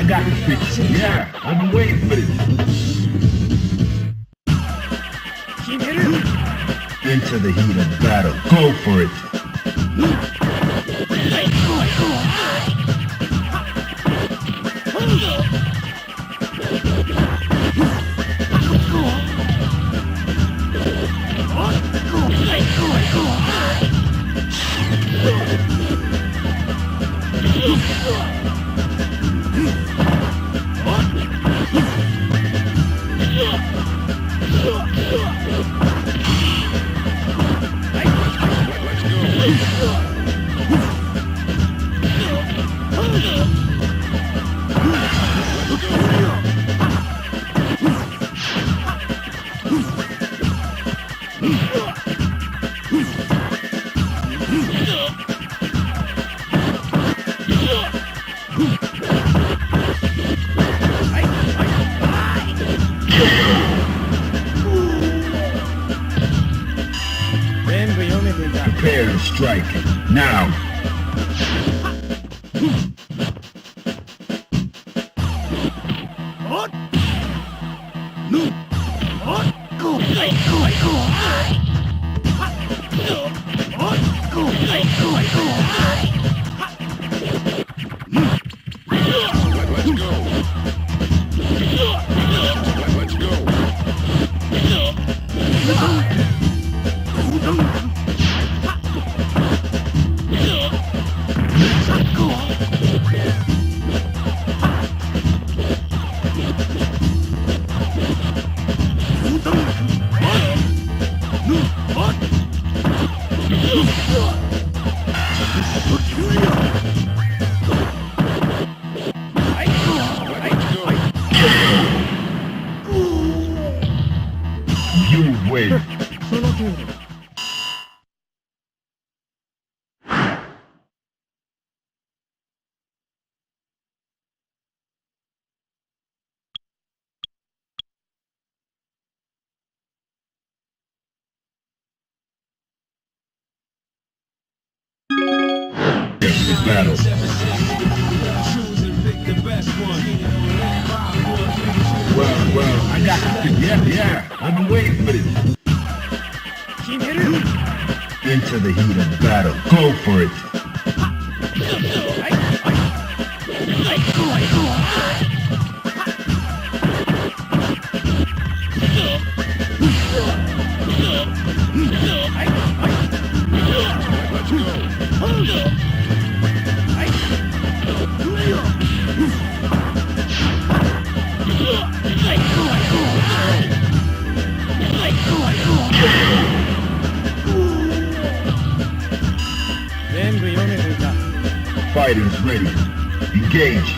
got the picture. Yeah, I've been waiting for this. Into the heat of battle. Go for it. Prepare to strike. Now. You win. その程度。 The battle. Well, well, I got the picture. Yeah, yeah, I've been waiting for this. 決める。 Into the heat of battle. Go for it. 全部読めていた。 Fighters ready. Engage.